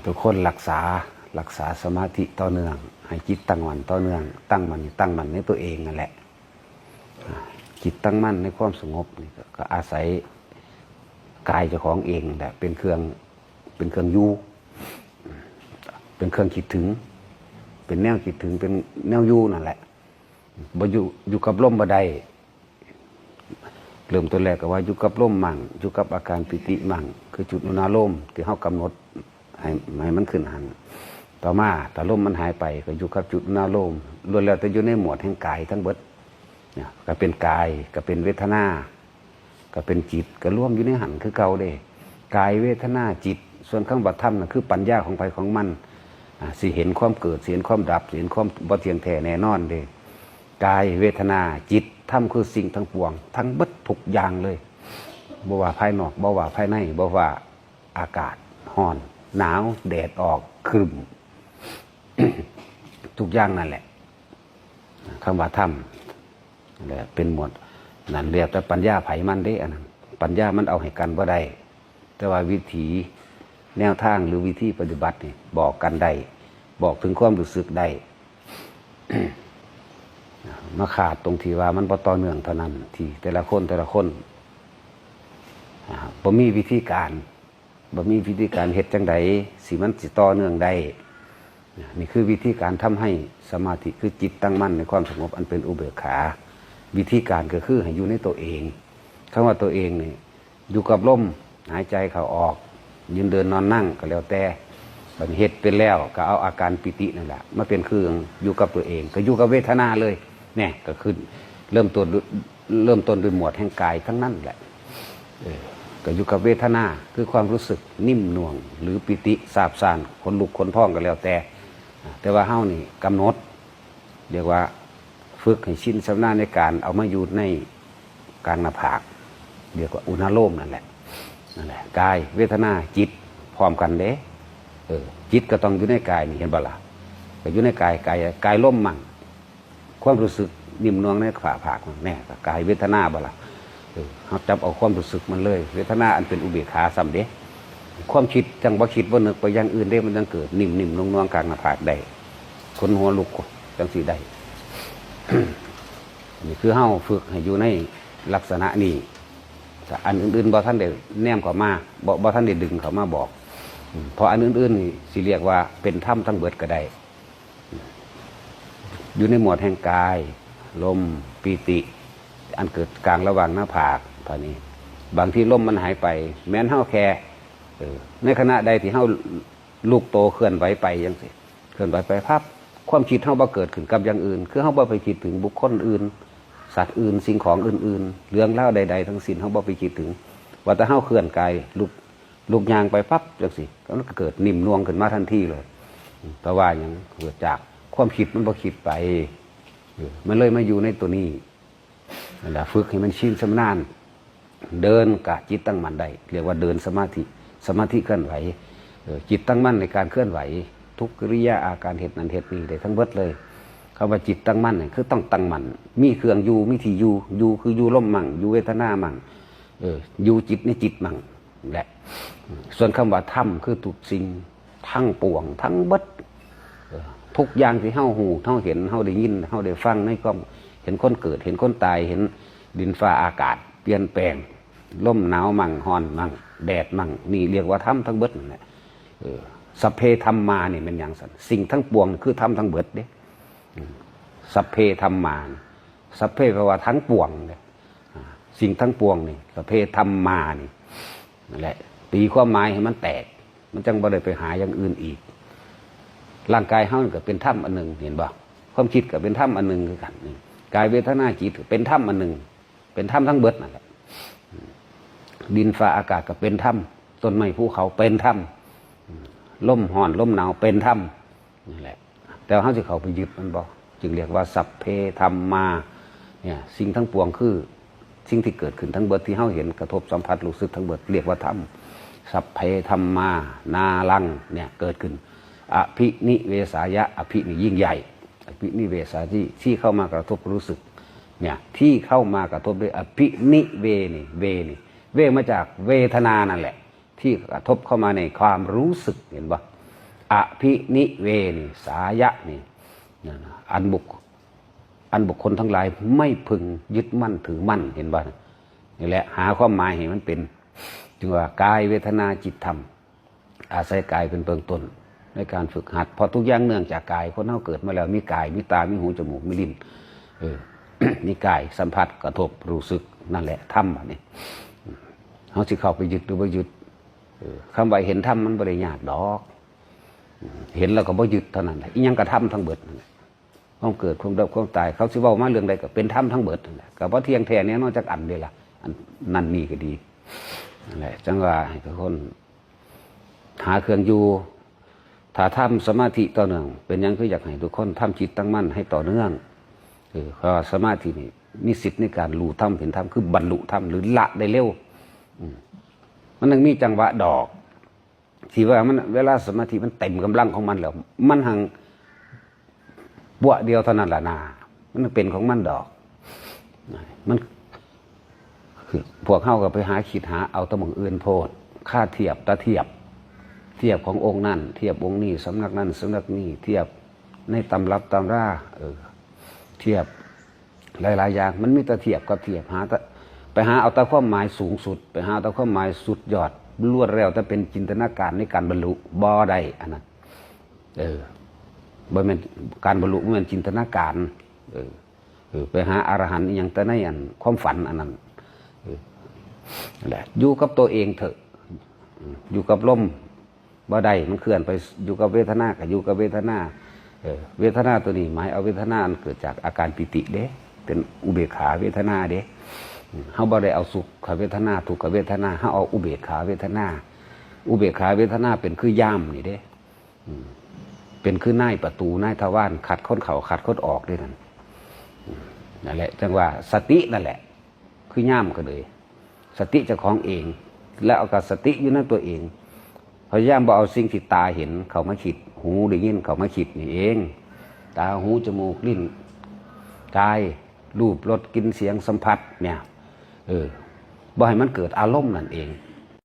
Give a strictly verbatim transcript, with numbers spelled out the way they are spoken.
ทุกคนรักษา รักษาสมาธิต่อเนื่อง ให้จิตตั้งมั่นต่อเนื่อง ตั้งมั่นนี่ตั้งมั่นในตัวเองนั่นแหละ อ่า จิตตั้งมั่นในความสงบนี่ก็ ก็อาศัยกายเจ้าของเองแหละ เป็นเครื่อง เป็นเครื่องอยู่ เป็นเครื่องคิดถึง เป็นแนวคิดถึง เป็นแนวอยู่นั่นแหละ บ่อยู่ อยู่กับลมบ่ได้ เริ่มต้นแรกก็ว่าอยู่กับลมมั่ง อยู่กับอาการปีติมั่ง คือจุดอุณาโลมที่เฮากำหนดให้ ให้มันขึ้นหั่น ต่อมาถ้าลมมันหายไปก็อยู่กับจุดอุณาโลม ล้วนแล้วแต่อยู่ในหมวดแห่งกายทั้งเบิด เนี่ย ก็เป็นกาย ก็เป็นเวทนา ก็เป็นจิต ก็รวมอยู่ในหั่นคือเก่าเด้ กายเวทนาจิต ส่วนคำว่าธรรมน่ะคือปัญญาของไผของมัน อ่า สิเห็นความเกิด สิเห็นความดับ สิเห็นความบ่เที่ยงแท้แน่นอนเด้ กายเวทนาจิต ธรรมคือสิ่งทั้งปวง ทั้งเบิดทุกอย่างเลย บ่ว่าภายนอก บ่ว่าภายใน บ่ว่าอากาศร้อน หนาว แดดออก ครึ้ม ทุกอย่างนั่นแหละ คำว่าธรรมนั่นแหละ เป็นหมวด นั่นแล้วแต่ปัญญาไผมันเด้ อันนั้น ปัญญามันเอาให้กันบ่ได้ แต่ว่าวิธีแนวทางหรือวิธีปฏิบัตินี่บอกกันได้ บอกถึงความรู้สึกได้ มาขาดตรงที่ว่ามันบ่ต่อเนื่องเท่านั้น ที่แต่ละคนแต่ละคน อ่า บ่มีวิธีการ บ่มีวิธีการเฮ็ดจั่งใดสิมันสิต่อเนื่องได้ นี่คือวิธีการทำให้สมาธิ คือจิตตั้งมั่นในความสงบอันเป็นอุเบกขา วิธีการก็คือให้อยู่ในตัวเอง คำว่าตัวเองนี่ อยู่กับลมหายใจเข้าออก ยืนเดินนอนนั่งก็แล้วแต่ บัดนี้เฮ็ดเป็นแล้วก็เอาอาการปีตินั่นแหละมาเป็นเครื่องอยู่กับตัวเอง ก็อยู่กับเวทนาเลย เนี่ย ก็ขึ้น เริ่มต้นด้วย เริ่มต้นด้วยหมวดแห่งกายทั้งนั้นแหละ เออ ก็อยู่กับเวทนา คือความรู้สึกนิ่มนวล หรือปีติซาบซ่าน ขนลุกขนพองก็แล้วแต่ แต่ว่าเฮานี่กำหนด เรียกว่าฝึกให้ชินชำนาญในการเอามาอยู่ในกลางหน้าผาก เรียกว่าอุณาโลมนั่นแหละ นั่นแหละ กาย เวทนา จิต พร้อมกันเด้ เออ จิตก็ต้องอยู่ในกายนี่ เห็นบ่ล่ะ ก็อยู่ในกาย กาย กายลมมั่ง ความรู้สึกนิ่มนวลในหน้าผาก แน่ ก็กายเวทนาบ่ล่ะ เออ เฮาจับเอาความรู้สึกมันเลย เวทนาอันเป็นอุเบกขาซ้ำเด้ ความคิดจั่งบ่คิดบ่นึกไปอย่างอื่นเด้ มันจั่งเกิดนิ่มๆนวลๆกลางหน้าผากได้ ขนหัวลุกจั่งซี้ได้ นี่คือเฮาฝึกให้อยู่ในลักษณะนี้ แต่อันอื่นๆบ่ทันได้แนมเข้ามา บ่ บ่ทันได้ดึงเข้ามาบอก อืม เพราะอันอื่นๆนี่สิเรียกว่าเป็นธรรมทั้งเบิดก็ได้ อยู่ในหมวดแห่งกาย ลม ปีติ อันเกิดกลางระหว่างหน้าผาก เท่านี้ บางทีลมมันหายไป แม้นเฮาแค่ เออ ในขณะใดที่เฮาลุกโตเคลื่อนไหวไปจั่งซี้ เคลื่อนไหวไปปั๊บ ความคิดเฮาบ่เกิดขึ้นกับอย่างอื่น คือเฮาบ่ไปคิดถึงบุคคลอื่น สัตว์อื่น สิ่งของอื่นๆ เรื่องราวใดๆทั้งสิ้น เฮาบ่ไปคิดถึง ว่าแต่เฮาเคลื่อนกาย ลุก ลุกย่างไปปั๊บจั่งซี้ มันก็เกิดนิ่มนวลขึ้นมาทันทีเลย เพราะว่าหยัง เกิดจากความคิดมันบ่คิดไป เออ มันเลยมาอยู่ในตัวนี้ นั่นแหละ ฝึกให้มันชินชำนาญ เดินกะจิตตั้งมั่นได้ เรียกว่าเดินสมาธิ สมาธิเคลื่อนไหว เออ จิตตั้งมั่นในการเคลื่อนไหว ทุกกิริยาอาการ เฮ็ดนั่นเฮ็ดนี่ได้ทั้งเบิดเลย คำว่าจิตตั้งมั่นเนี่ยคือต้องตั้งมั่น มีเครื่องอยู่ มีที่อยู่ อยู่คืออยู่ลมมั่ง อยู่เวทนามั่ง เออ อยู่จิตในจิตมั่งแหละ ส่วนคำว่าธรรมคือทุกสิ่งทั้งปวงทั้งเบิด เออ ทุกอย่างที่เฮาฮู้ เฮาเห็น เฮาได้ยิน เฮาได้ฟังในความ เห็นคนเกิด เห็นคนตาย เห็นดินฟ้าอากาศเปลี่ยนแปลง ลมหนาวมั่ง ร้อนมั่ง แดดมั่ง นี่เรียกว่าธรรมทั้งเบิดนั่นแหละ เออ สัพเพธัมมานี่แม่นหยังซั่น สิ่งทั้งปวงนี่คือธรรมทั้งเบิดเด้ อืม สัพเพธัมมานี่ สัพเพแปลว่าทั้งปวงเด้ อ่า สิ่งทั้งปวงนี่ สัพเพธัมมานี่ นั่นแหละ ตีความหมายให้มันแตก มันจั่งบ่ได้ไปหาอย่างอื่นอีก ร่างกายเฮานี่ก็เป็นธรรมอันหนึ่ง เห็นบ่ ความคิดก็เป็นธรรมอันหนึ่งคือกัน นี่ กายเวทนาจิตก็เป็นธรรมอันหนึ่ง เป็นธรรมทั้งเบิดนั่นแหละ ดินฟ้าอากาศก็เป็นธรรม ต้นไม้ภูเขาเป็นธรรม ลมร้อนลมหนาวเป็นธรรม นั่นแหละ แต่ว่าเฮาสิเข้าไปยึดมันบ่ จึงเรียกว่าสัพเพธัมมา เนี่ย สิ่งทั้งปวงคือ สิ่งที่เกิดขึ้นทั้งเบิดที่เฮาเห็นกระทบสัมผัสรู้สึกทั้งเบิด เรียกว่าธรรม สัพเพธัมมา นารัง เนี่ย เกิดขึ้น อภินิเวสายะ อภินี่ยิ่งใหญ่ อภินิเวสาที่ ที่เข้ามากระทบรู้สึก เนี่ย ที่เข้ามากระทบด้วย อภินิเวนี่ เวนี่ เวมาจากเวทนานั่นแหละ ที่กระทบเข้ามาในความรู้สึก เห็นบ่ อภินิเวสายะนี่ นั่นน่ะ อันบุค อันบุคคลทั้งหลายไม่พึงยึดมั่นถือมั่น เห็นบ่ นี่แหละ หาความหมายให้มันเป็น จึงว่ากายเวทนาจิตธรรม อาศัยกายเป็นเบื้องต้น ในการฝึกหัด เพราะทุกอย่างเนื่องจากกาย คนเฮาเกิดมาแล้วมีกาย มีตา มีหู จมูก มีลิ้น เออ มีกายสัมผัสกระทบรู้สึก นั่นแหละธรรมอันนี้ เฮาสิเข้าไปยึดหรือบ่ยึด เออ คำว่าเห็นธรรมมันบ่ได้ยากดอก เห็นแล้วก็บ่ยึดเท่านั้นแหละ อิหยังก็ธรรมทั้งเบิดนั่นแหละ ความเกิด ความดับ ความตาย เขาสิเว้ามาเรื่องใดก็เป็นธรรมทั้งเบิดนั่นแหละ ก็บ่เที่ยงแท้แน่นอนจักอันเด้ล่ะ อันนั่นนี่ก็ดี นั่นแหละ จังว่าให้ทุกคนหาเครื่องอยู่ ถ้าทำสมาธิต่อเนื่อง เป็นหยังคืออยากให้ทุกคนทำจิตตั้งมั่นให้ต่อเนื่อง เออ เพราะว่าสมาธินี่มีสิทธิ์ในการรู้ธรรมเห็นธรรม คือบรรลุธรรมหรือละได้เร็ว อืม มันยังมีจังหวะดอก ที่ว่ามันเวลาสมาธิมันเต็มกำลังของมันแล้ว มันหังปวะเดียวเท่านั้นล่ะนา มันเป็นของมันดอก มันคือพวกเฮาก็ไปหาคิดหาเอาแตะมองอื่นโพด ค่าเทียบตาเทียบ เทียบขององค์นั่น เทียบองค์นี้ สำนักนั่น สำนักนี้ เทียบในตำรับตำรา เออ เทียบหลายๆอย่าง มันมีแต่เทียบกับเทียบ หาแต่ ไปหาเอาแต่ความหมายสูงสุด ไปหาเอาแต่ความหมายสุดยอด ล้วนแล้วแต่เป็นจินตนาการในการบรรลุ บ่ได้อันนั้น เออ บ่แม่น การบรรลุบ่แม่นจินตนาการ เออ เออ ไปหาอรหันต์อิหยังแต่ในอันความฝันอันนั้น เออ นั่นแหละ อยู่กับตัวเองเถอะ อืม อยู่กับลม บ่ได้ มันเคลื่อนไป อยู่กับเวทนาก็อยู่กับเวทนา เออ เวทนาตัวนี้หมายเอาเวทนาอันเกิดจากอาการปีติเด้ เป็นอุเบกขาเวทนาเด้ อืม เฮาบ่ได้เอาสุขเวทนา ทุกขเวทนา เฮาเอาอุเบกขาเวทนา อุเบกขาเวทนาเป็นคือย่ามนี่เด้ อืม เป็นคือนายประตูนายทวาร ขัดคนเข้าขัดคนออกเด้นั่น อืม นั่นแหละ จังว่าสตินั่นแหละ คือย่ามก็เลย สติเจ้าของเอง แล้วเอากับสติอยู่ในตัวเอง พยายามบ่เอาสิ่งที่ตาเห็นเข้ามาคิด หูได้ยินเข้ามาคิดนี่เอง ตา หู จมูก ลิ้น กาย รูป รส กลิ่น เสียง สัมผัสเนี่ย เออ บ่ให้มันเกิดอารมณ์นั่นเอง